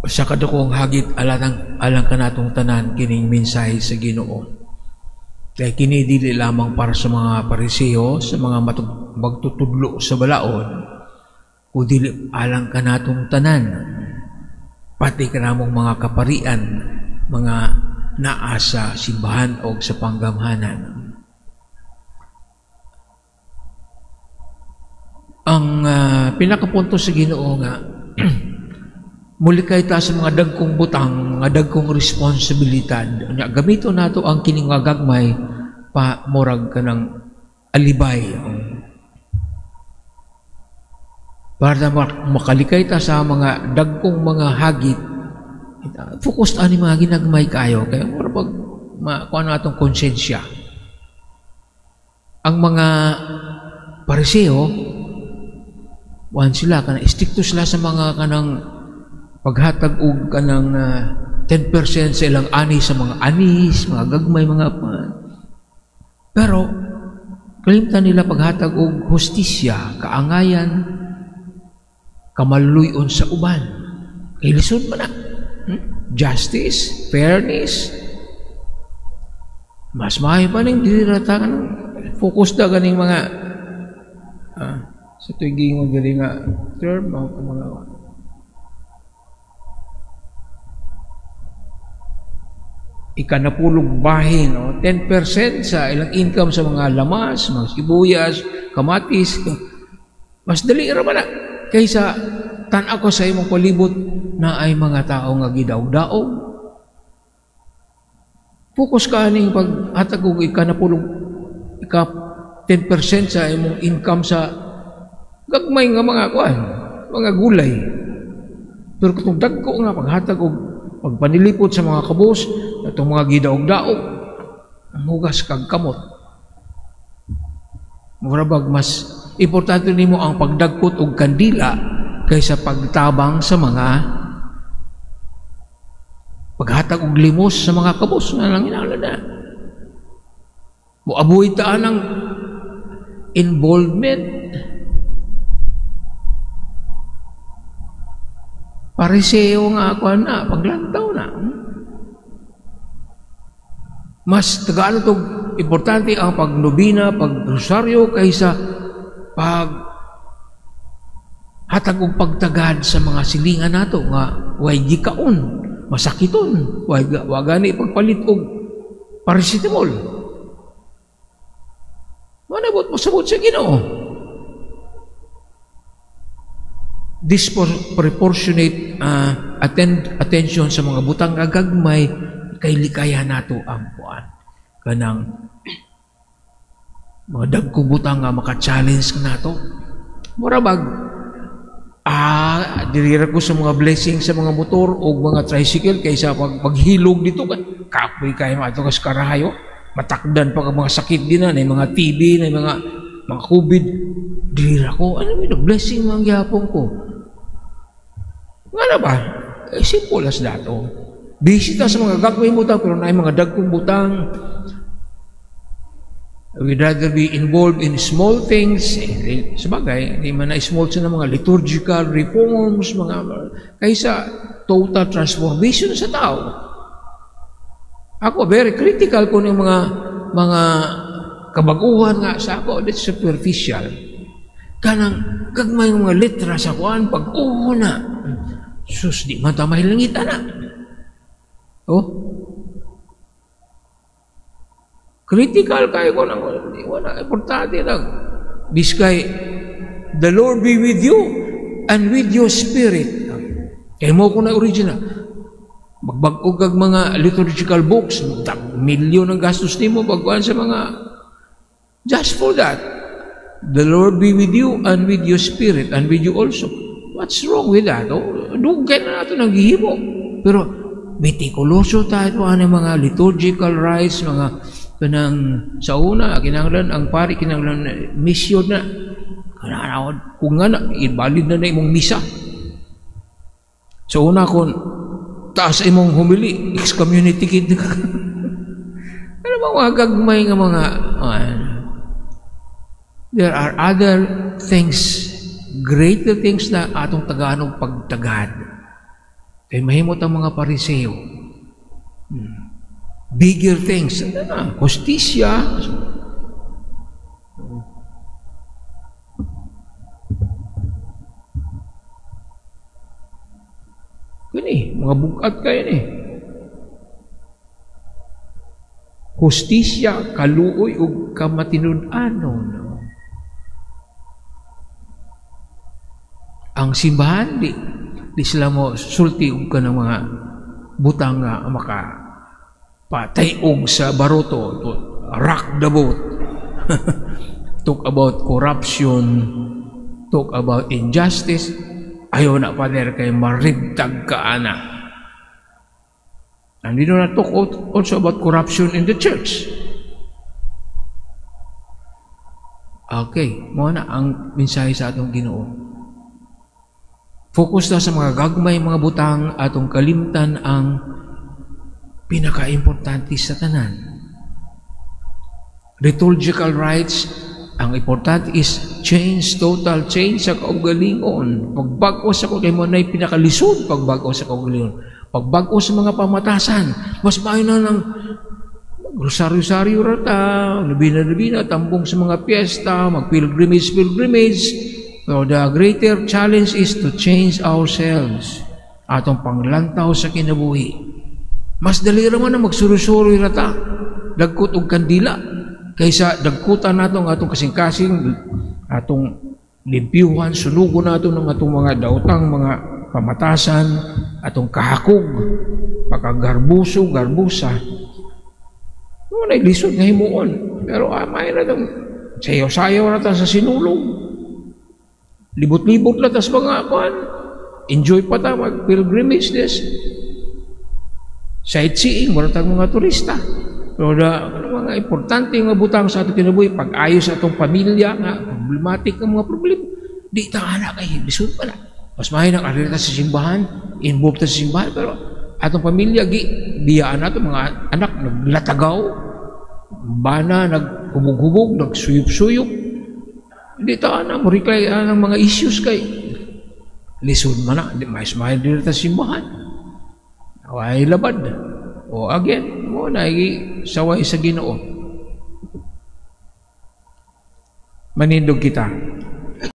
Sa kadakong hagit alang alang kanatong tanan kining mensahe sa Ginoo. Kay kini dili lamang para sa mga Pariseo, sa mga magtutudlo sa balaod, kundi alang kanatong tanan, pati kanamong mga kaparian, mga naa sa simbahan o sa panggamhanan. Ang pinakapunto sa Ginoo nga mulikay ta sa mga dagkong butang, mga dagkong responsibilidad. Nya gamito nato ang kining nga gagmay pa murag kanang alibay. Para makalikay ta sa mga dagkong mga hagit, focus ta ani mga ginagmay kayo kay mura pag makuha na atong konsensya. Ang mga Pariseo, wan sila kanang strikto sila sa mga kanang paghatag og kanang 10% sa ilang ani sa mga anis, mga gagmay, mga pero kalimtan nila paghatag og hustisya, kaangayan, kamaluyon sa uban. Kay lisod man na. Justice, fairness. Mas maayo pa ning dili ra ta kanang focus ta ganing mga sa tuig giingon diri nga term mga ikanapulog bahin, no? 10% sa ilang income sa mga lamas, mga sibuyas, kamatis. Mas dali ra man na kaysa tan-aw ko sa imong palibot na ay mga tao nga gidaog-daog. Focus ka aning paghatag og ikanapulog, ika 10% sa imong income sa gagmay nga mga kuan, mga gulay. Pero kung dagko nga paghatag og pagpanilipot sa mga kabos, atong mga gidaog-daog, mugas kag kamot. Mura bag mas importante nimo ang pagdagkot og kandila kaysa pagtabang sa mga paghatag og limos sa mga kabos nga nanginahanglan na. Moabuhi ta ang involvement. Pariseo nga ako na, paglantaw na. Mas tagaan ito, importante ang pagnobina, pagrosaryo, kaysa pag hatag og pagtagad sa mga silingan nato nga way gikaon, masakiton, way wa gani pagpalit og paracetamol. Manabot mosabot sa Ginoo. Disproportionate attention sa mga butang nga gagmay kay likayan nato ang kuan kanang mga dagkong butang nga maka-challenge nato. Mura bag diri ra ko sa mga blessing sa mga motor o mga tricycle kaysa paghilog dito kapoy kayo ato kas karahayo, matakdan pa ang mga sakit din na mga TB na mga COVID. Diri ra ko, ano may blessing man gyapon ko. Nga na ba? Simple as that. Oh. Busy ta sa mga gagawin butang, pero na mga dagkong butang. We'd rather be involved in small things. Sabagay, hindi man na small sa mga liturgical reforms, mga kaysa total transformation sa tao. Ako, very critical ko ng mga kabaguhan nga sa ako, that's superficial. Kanang gagmay mga letra sa kuan, pag-uho na. Sus, di man ta mahilangitan na. Oh? Critical kayo ko nang wala, importante lang. Biskay, the Lord be with you and with your spirit. Kaya mo ko na original. Magbag-og kag mga liturgical books, milyon ang gastos nimo pagkuan sa mga, just for that. The Lord be with you and with your spirit and with you also. What's wrong with that? Oh, dugay na nato nang gihimo. Pero metikuloso tayo ang mga liturgical rites, mga kanang sa una kinahanglan ang pari kinahanglan misyon na kanang kung nga na ibalid na na imong misa. Sa una kon taas imong humili, excommunicate ka. Ano ba mga gagmay nga mga there are other things, greater things na atong taganog pagtagad. Kay mahimot ang mga Pariseo. Bigger things. Ano na? Hustisya. Kini, mga bugat kayo ni. Hustisya, kaluoy ug kamatinud-anon. No? Ang simbahan, di sila mo sulti og kanang mga butang nga maka patayog sa baroto, to rock the boat. Talk about corruption, talk about injustice. Ayaw na, Father, kay maribtag ka ana. And we do not talk also about corruption in the church. Okay, mo na ang mensahe sa atong Ginoo. Focus na sa mga gagmay mga butang, atong kalimtan ang pinaka-importante sa tanan. Liturgical rites, ang importante is change, total change sa kaugalingon. Pagbag-o sa kay mo na'y pinakalisod pagbag-o sa kaugalingon. Pagbag-o sa mga pamatasan, mas maayo na ng rosaryo-saryo rata, nobina-nobina, tambong sa mga piyesta, mag-pilgrimage-pilgrimage. So the greater challenge is to change ourselves. Atong panglantaw sa kinabuhi. Mas dali ra man na magsuroy-suroy rata, dagkot og kandila, kaysa dagkutan nato ang atong kasing-kasing, atong limpyuhan, sunugon nato ng atong mga daotang, mga pamatasan, atong kahakog, pagkagarbuso, garbusa. Wala lisod nga himuon. Pero may na itong sayaw-sayaw na ta sa sinulog. Libot-libot na tas mga kuan. Enjoy pa ta mag-pilgrimage this. Sightseeing, wala tayong mga turista. Pero mga importante nga butang sa atong kinabuhi, pag-ayos sa atong pamilya, nga problematic ang mga problema. Di ta anak kay lisod pa na. Mas maayo nang ari ta sa simbahan, involved ta sa simbahan, pero atong pamilya gi biyaan nato mga anak naglatagaw, bana naghubog-hubog, nagsuyop-suyop. Di ta na mo reply ang mga issues kay lisod man na, di mais maayo diri ta sa simbahan. Way labad. O again, mo na saway sa Ginoo. Manindog kita.